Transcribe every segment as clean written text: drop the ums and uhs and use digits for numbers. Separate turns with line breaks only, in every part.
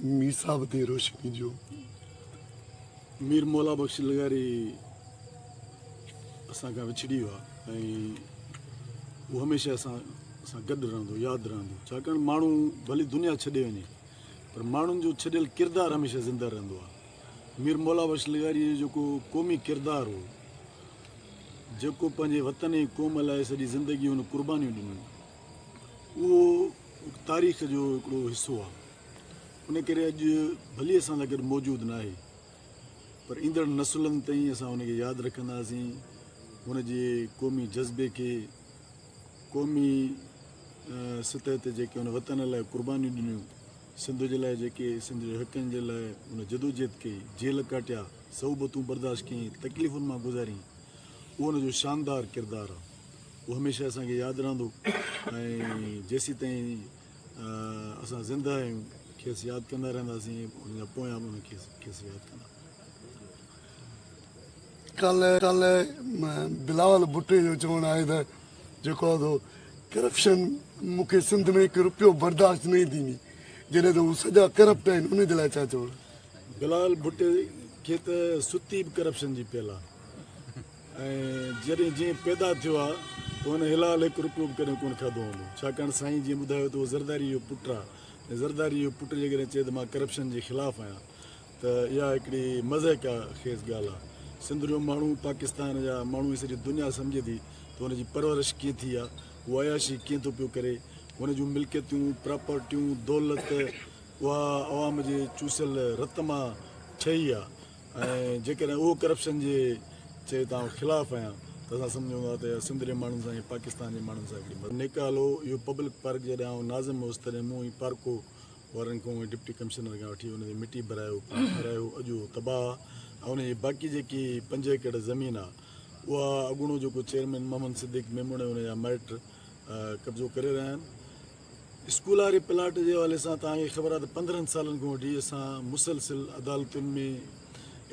مير صاحب تي روشني ڏيو.
مير مولا بخش لغاري اسان کان وڇڙي ويو آهي ۽ هو هميشه اسان سان گڏ رهندو ياد رهندو ڇاڪاڻ ماڻهو ڀلي دنيا ڇڏي وڃي پر ماڻهن جو ڇڏيل ڪردار هميشه زنده رهندو آهي مير مولا بخش لغاري جو جيڪو قومي ڪردار هو جيڪو پنهنجي وطن ۽ قوم لاء سڄي زندگي هن قربانيون ڏنيون اهو تاريخ جو هڪڙو حصو آهي ان ڪري اڄ ڀلي اسان سان گڏ موجود ناهي پر ايندڙ نسلن تائين اسان ان کي ياد رکنداسين هن جي قومي جذبي کي قومي سطح تي جيڪي هن وطن لاء قربانيون ڏنيون سنڌ جي لاء جيڪي سنڌ جي حقن جي لاء هن جدوجهد ڪئي جيل ڪاٽيا صعوبتون برداشت ڪيائين تڪليفن مان گذاريائين اهو هن جو شاندار ڪردار آهي اهو هميشه اسان کي ياد رهندو ۽ جيسيتائين اسان زنده آهيون کيس ياد ڪندا رهنداسين ان جا پويان به ان کي کيس ياد ڪندا.
ڪالهه بلاول ڀٽي جو چوڻ آهي ته جيڪو آهي سو ڪرپشن مون کي سنڌ ۾ هڪ روپيو برداشت نه ٿيندي جڏهن ته هو سڄا ڪرپٽ آهن ان جي لاء ڇا چوڻ.
بلاول ڀٽي کي ته ستي به ڪرپشن جي پيل آهي. ۽ جڏهن جيئن پيدا ٿيو آ ته هن حلال هڪ روپيو به ڪڏهن ڪونه کاڌو هوندو ڇاڪاڻ سائين جيئن ٻڌايو ته اهو زرداري جو پٽ آ ۽ زرداري جو پٽ جيڪڏهن چئي ته مان ڪرپشن جي خلاف آهيان ته اها هڪڙي مضحڪه خيز ڳالهه آ سنڌ جو ماڻهو پاڪستان جا ماڻهو ۽ سڄي دنيا سمجهي ٿي ته هن جي پرورش ڪيئن ٿي آ هو عياشي ڪيئن ٿو پيو ڪري هن جون ملڪيتون پراپرٽيون دولت اها عوام جي چوسيل رت مان ٺهي آ ۽ جيڪڏهن اهو ڪرپشن جي چئي ته آئون خلاف آهيان ته اسان سمجهون ٿا ته اها سنڌ جي ماڻهن سان ۽ پاڪستان جي ماڻهن سان هڪڙي نيڪالو اهو پبلڪ پارڪ جڏهن آئون ناظم هوس تڏهن مون هي پارڪو وارن کان ۽ ڊپٽي ڪمشنر کان وٺي ان تي مٽي ڀرايو پاڻ ٺهرايو اڄ اهو تباهه آهي ۽ ان جي باقي جيڪي پنج ايڪڙ زمين آهي اها اڳوڻو جيڪو چيئرمين محمد صديق ميمڻ ۽ ان جا مائٽ قبضو ڪري رهيا آهن. اسڪول واري پلاٽ جي حوالي سان توهان کي خبر آهي ته 15 سالن کان وٺي اسان مسلسل عدالتن ۾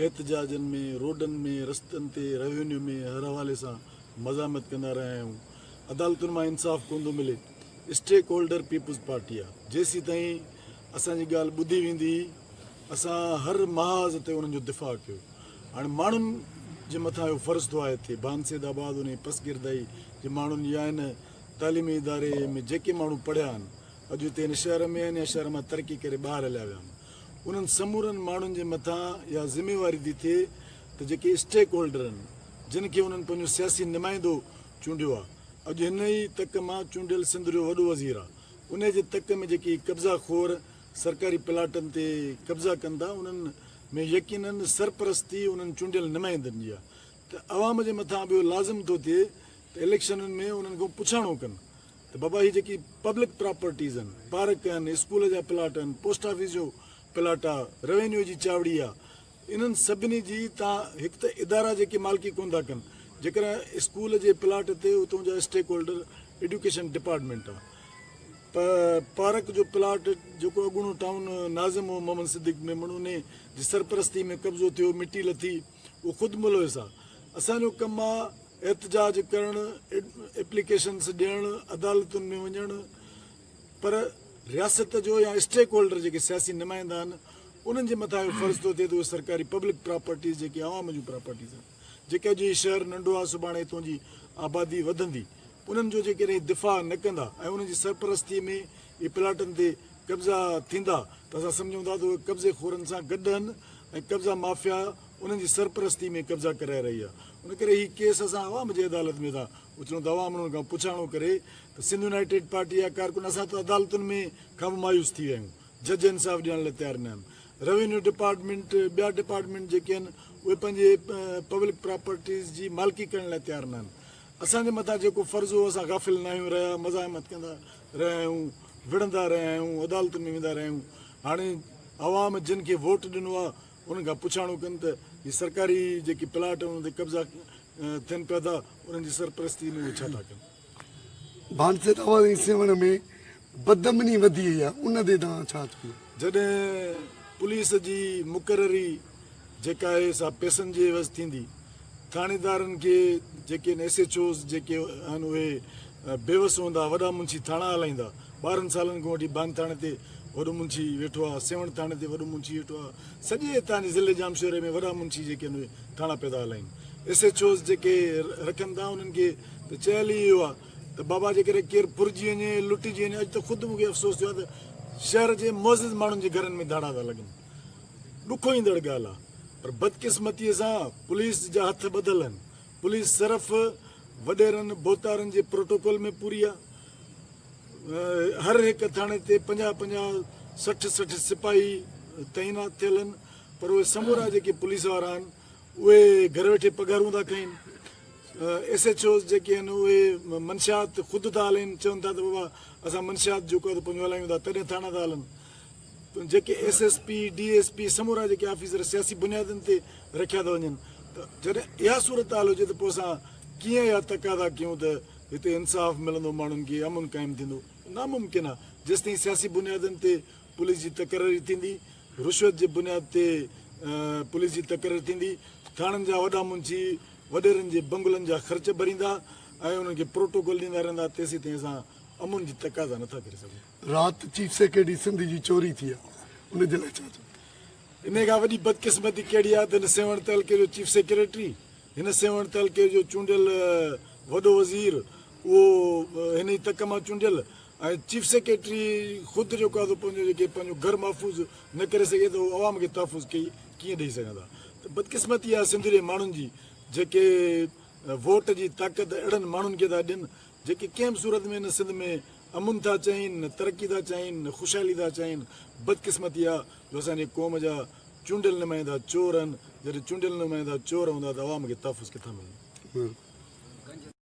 احتجاجن ۾ روڊن ۾ رستن تي روينيو ۾ هر حوالي سان مزاحمت ڪندا رهيا آهيون عدالتن مان انصاف ڪونه ٿو ملي اسٽيڪ هولڊر پيپلز پارٽي آهي جيسيتائين اسان جي ڳالهه ٻڌي ويندي اسان هر محاذ تي انهن جو دفاع ڪيو هاڻي ماڻهن جي مٿان اهو فرض ٿو آهي ٿئي بان سيد آباد انهي پسگردائي جي ماڻهن يا هن تعليمي اداري ۾ جيڪي ماڻهو پڙهيا آهن، اڄ هتي هن شهر ۾ آهن يا شهر مان ترقي ڪري ٻاهر هليا ويا آهن، انهن سمورن ماڻهن جي مٿان اها ذميواري ٿي ٿئي ته جيڪي اسٽيڪ هولڊر آهن، جن کي انهن پنهنجو سياسي نمائندو چونڊيو آهي، اڄ هن ئي تڪ مان چونڊيل سنڌ جو وڏو وزير آهي، انهي جي تڪ ۾ جيڪي قبضا خور سرڪاري پلاٽن تي قبضا ڪن ٿا، انهن ۾ يقينن سرپرستي انهن چونڊيل نمائندن جي آهي ته عوام جي مٿان به اهو لازم ٿو ٿئي ته اليڪشنن ۾ انهن کان پڇاڻو ڪن ته بابا هي جيڪي پبلڪ پراپرٽيز آهن، پارڪ آهن، اسڪول جا پلاٽ آهن، پوسٽ آفيس جو پلاٽ آ، روينيو جي چاوڙي آ، انهن سڀني جي تان هڪ ته ادارا جيڪي مالڪي ڪونه ٿا ڪن، جيڪڏهن اسڪول جي پلاٽ تي اتون جا اسٽيڪ هولڊر ايڊيوڪيشن ڊپارٽمينٽ آ، پارڪ جو پلاٽ جيڪو اڳوڻو ٽائون ناظم هو محمد صديق ميمڻ انهي جي سرپرستي ۾ قبضو ٿيو، مٽي لٿي، اهو خود ملوث آ، اسان جو ڪم آ احتجاج ڪرڻ، ايپليڪيشنس ڏيڻ، عدالتن ۾ وڃڻ پر رياست جو يا اسٽيڪ هولڊر جيڪي سياسي نمائندا آهن انهن جي مٿان اهو فرض ٿو ٿئي ته اهي سرڪاري پبلڪ پراپرٽيز جيڪي عوام جون پراپرٽيز آهن جيڪي اڄ هي شهر ننڍو آهي سڀاڻي هتون جي آبادي وڌندي انهن جو جيڪڏهن دفاع نه ڪندا ۽ انهن جي سرپرستي ۾ اهي پلاٽن تي قبضا ٿيندا ته اسان سمجهون ٿا ته اهي قبضي خورن سان گڏ آهن ۽ قبضا مافيا انهن جي سرپرستي ۾ قبضا ڪرائي رهي آهي ان ڪري هي ڪيس اسان عوام جي عدالت ۾ ٿا اچون ته عوام انهن کان پڇاڻو ڪري ته سنڌ يونائيٽيڊ پارٽي جا ڪارڪن اسان ته عدالتن ۾ کان به مايوس ٿي ويا آهيون جج انصاف ڏيڻ لاء تيار نه آهن روينيو ڊپارٽمينٽ ٻيا ڊپارٽمينٽ جيڪي آهن اهي پنهنجي پبلڪ پراپرٽيز جي مالڪي ڪرڻ لاء تيار نه آهن اسان جي مٿان جيڪو فرض هو اسان غافل نه آهيون رهيا مزاحمت ڪندا رهيا آهيون وڙهندا رهيا آهيون عدالتن ۾ ويندا رهيا آهيون هاڻي عوام جن کي ووٽ ڏنو آهي انهن کان پڇاڻو ڪن ته هي سرڪاري جيڪي پلاٽ انهن تي قبضا ٿين پيا ٿا انهن جي سرپرستي ۾ اهي ڇا ٿا ڪن.
ڀانسي توهان ۽ سيوهڻ ۾ بدامني وڌي وئي آهي ان تي توهان ڇا چوندا؟
جڏهن پوليس جي مقرري جيڪا آهي سا پئسن جي عيوض ٿيندي، ٿاڻيدارن کي جيڪي ايس ايڇ اوز جيڪي آهن اهي بيوس هوندا، وڏا منشي ٿاڻا هلائيندا، 12 سالن کان وٺي بان ٿاڻي تي وڏو منشي ويٺو آهي، سيوهڻ ٿاڻي تي وڏو منشي ويٺو آهي، سڄي هتان جي ضلعي ڄامشوري ۾ وڏا منشي جيڪي آهن اهي ٿاڻا پيا ٿا هلائين. ايس ايڇ اوز جيڪي رکن ٿا انهن کي ته چيل ئي اهو آهي ته بابا جيڪڏهن ڪير ڦرجي وڃي، لٽجي وڃي، اڄ ته خود مون کي افسوس ٿيو آهي ته شهر جي معزز ماڻهن جي گهرن ۾ ڌاڙا ٿا لڳن. ڏکوئيندڙ ڳالهه آهي پر بدقسمتيء سان پوليس جا هٿ ٻڌل آهن. پوليس صرف وڏيرن ڀوتارن جي پروٽوڪول ۾ پوري آهي. هر هڪ ٿاڻي تي 50 50 60 60 سپاهي تعينات ٿيل آهن پر اهي سمورا جيڪي پوليس وارا آهن اهي گهر ويٺي پگهارون ٿا کائين. ايس ايڇ اوز جيڪي آهن اهي منشيات خود ٿا هلائين، چون ٿا ته بابا اسان منشيات جيڪو آهي پنهنجو هلايون ٿا تڏهن ٿاڻا ٿا هلن. جيڪي S S P, D S P سمورا جيڪي آفيسر سياسي بنيادن تي رکيا ٿا وڃن ته جڏهن اها صورتحال هجي ته پوء اسان ڪيئن اها تقاضا ڪيون ته هتي انصاف ملندو ماڻهن کي امن قائم ٿيندو ناممڪن آهي جيستائين سياسي بنيادن تي پوليس جي تقرري ٿيندي رشوت جي بنياد تي پوليس جي تقرري ٿيندي ٿاڻن جا وڏا منشي وڏيرن جي بنگلن جا خرچ ڀريندا ۽ انهن کي پروٽوڪول ڏيندا رهندا تيسيتائين اسان امن جي تقاضا نٿا ڪري سگهون.
رات چيف سيڪريٽري سنڌ جي چوري ٿي آهي ان جي لاء ڇا چوندو؟
انهيء کان وڏي بدقسمتي ڪهڙي آهي ته هن سيوهڻ تعلقي جو چيف سيڪريٽري، هن سيوهڻ تعلقي جو چونڊيل وڏو وزير اهو هن ئي تڪ مان چونڊيل ۽ چيف سيڪريٽري خود جيڪو آهي سو پنهنجو جيڪي پنهنجو گهر محفوظ نه ڪري سگهي ته اهو عوام کي تحفظ ڪيئن ڏئي سگهندا ته بدقسمتي آهي سنڌ جي ماڻهن جي جيڪي ووٽ جي طاقت اهڙن ماڻهن کي ٿا ڏين جيڪي ڪنهن به صورت ۾ نه سنڌ ۾ امن ٿا چاهين نه ترقي ٿا چاهين نه خوشحالي ٿا چاهين بدقسمتي آ جو اسان جي قوم جا چونڊيل نمائندا چور آهن جڏهن چونڊيل نمائندا چور هوندا ته عوام کي تحفظ ڪٿان ملندو.